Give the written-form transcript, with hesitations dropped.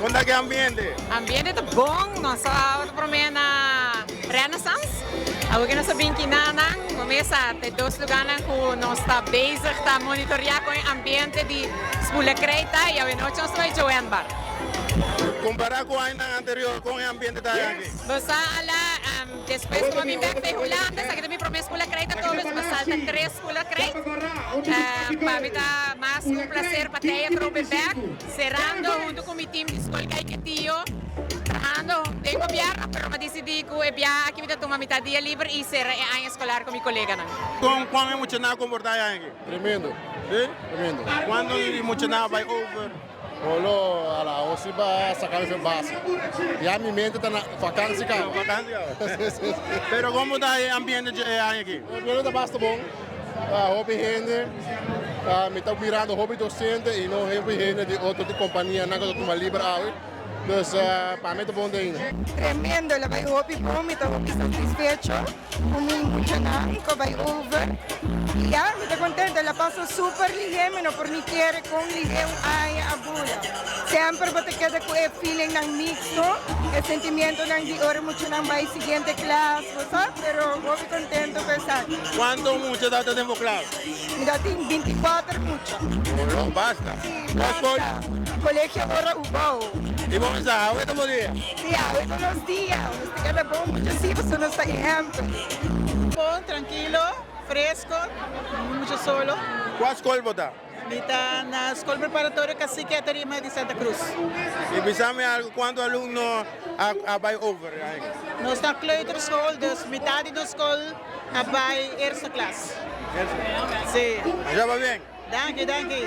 Kon ta ki ambiente? Ambiente ta bon, nos a prome na Renaissance, awor ke nos a bin kinanan, bo mes sa ta e dos lugarnan ku nos ta bezig ta monitorea kon e ambiente di Spula Krei ta i awenochi nos ta bai Joanne Bar. Kompará ku añanan anterior, kon e ambiente ta aki? Bo sa ala, despues ku bo a bin bek fe Hulanda, esaki ta mi prome Spula Krei ta tobe, so bo salta tres Spula Krei. Pa mi ta mas ku un placer pa tei atrobe bek. Cerando hunto cu mi team di Skol Caiquetio, trahando den gobierno, pero mi a dicidi cu e biaha aki mi ta tuma mitad dia liber y cera e aña escolar cu mi coleganan. Con con e muchanan a comporta e aña aki? Tremendo. Si? Tremendo. Cuando e muchanan a bay over? Olo ala osi ba saca nos e base. Ya mi mente ta na vakantie caba. Vakantie caba. Si, si, si. Pero como ta e ambiente e aña aki? E ambiente ta basta bon. Hopi hende. Mi ta mirando hopi docente y no hopi hende di otro companianan cu ta tuma liber awe. Dus pa mi ta bon te ainda. Tremendo, el a bai hopi bon, mi ta hopi satisfecho cu mi muchanan cu a bai over. Y ya, mi ta contento, el a pasa super lihe, mi no por ni kere con lihe un aña a bula. Semper bo ta keda cu e feelingnan mixto, e sentimientonan di ora muchanan bai siguiente klas. Bo sa, pero hopi contento cu esaki. Cuanto mucha ta den bo klas? Mi ta tin 24 mucha. Oh, basta. Si, basta. Colegio Ora Ubao. Y bo sa, awe ta bo dia? Si, awe ta nos dia. Nos ta keda bon mucha si, pasobra nos ta ehempel. Bon, trankilo, fresco, mucho solo. Cua scol bo ta? Mi ta na Skol Preparatorio Cacique Atarima di Santa Cruz. Y bisa mi algo, cuanto alumno a bay over aña? Nos ta kleuterschool, dus mitad di nos skol a bay eerste klas. Eerste? Si. Masha pabien. Danki, danki.